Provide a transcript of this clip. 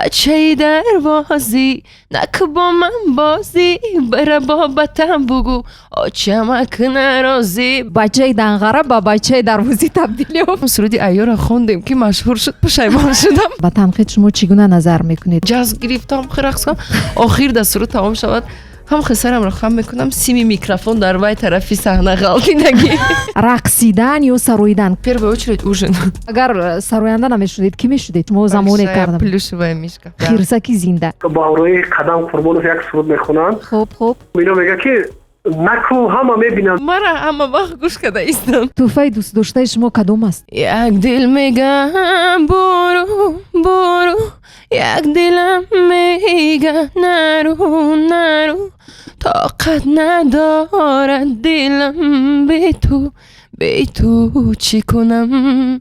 Бачаи дарвозӣ, наку бо ман бозӣ, бара бобатам бугӯ, очамак нарозӣ. Бачаи Данғара ба бачаи дарвозӣ табдил ёфт. Суруди Айёра хондем, ки машҳур шуд, пушаймон шудам. Ба танқид шумо чӣ гуна назар мекунед? Ҷазб гирифтам, рақс кунам. Охир да суруд тамом шавад, ҳам сарамро хам мекунам, сими микрофон дар вай тарафи саҳна ғалтидагӣ. Рақсидан ё сароидан? В первую очередь ужин. Агар сароянда намешудед, кӣ мешудед? Мо замоне кардам. Плюшевая мишка. Хирсаки зинда. Ба ҳамроҳи Қадам Қурбонов як суруд мехонанд. хуб хуб Ино мега, ки наку ҳама мебинанд. Мара ҳама вақт гӯш карда истам. Тӯҳфаи дӯстдоштаи шумо кадом аст? Як дил мегам, буру, буру, як дилам мега, нару, нару, тоқат надорад дилам бе ту, бе ту чӣ кунам?